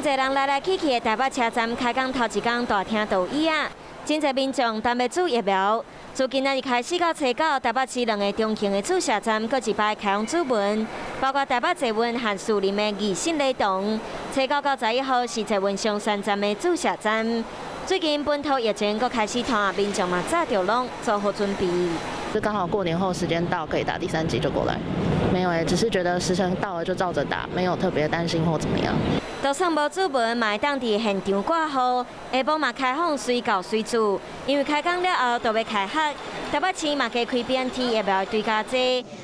濟人來來去去的台北車站，開工頭一工大廳就椅仔，真濟民眾等欲注疫苗。自今仔日開始到初九，台北市兩个中型的注射站，閣一擺開放注文，包括台北捷運和士林的義信禮堂。初九到11號是捷運松山站的注射站。最近本土疫情閣開始湠，民眾嘛早就攏做好準備。就剛好過年後時間到，可以打第三劑就過來。沒有欸，只是覺得時辰到了就照着打，沒有特別擔心或怎麼樣。就算無注文，嘛會當佇現場掛號。下晡嘛開放隨到隨注，因為開工了後就欲開學。台北市嘛加開 BNT 疫苗追加劑，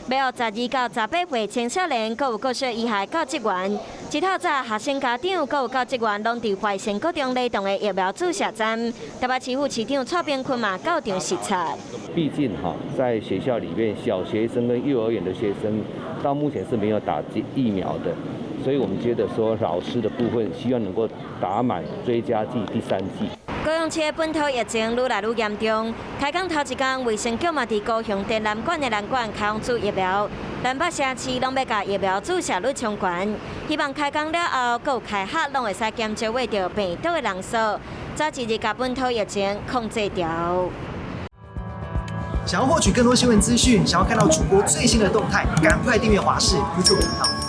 欲予12到18歲青少年，閣有國小以下教職員。這透早學生家長，閣有教職員，攏佇懷賢國中禮堂的疫苗注射站。台北市副市長蔡邊坤嘛到場視察。畢竟哈，在學校裡面，小學生跟幼兒園的學生到目前是沒有打疫苗的。所以我們覺得說，老師的部分希望能夠打滿追加劑第三劑。高雄市本土疫情愈來愈嚴重，開工頭一工，衛生局嘛佇高雄展覽館的南館開放注疫苗，南北城市攏欲共疫苗注射率衝懸，希望開工了後，閣有開學，攏會使減少患著病毒的人數，早一日共本土疫情控制牢。想要獲取更多新聞資訊，想要看到主播最新的動態，趕快訂閱華視 YouTube 頻道。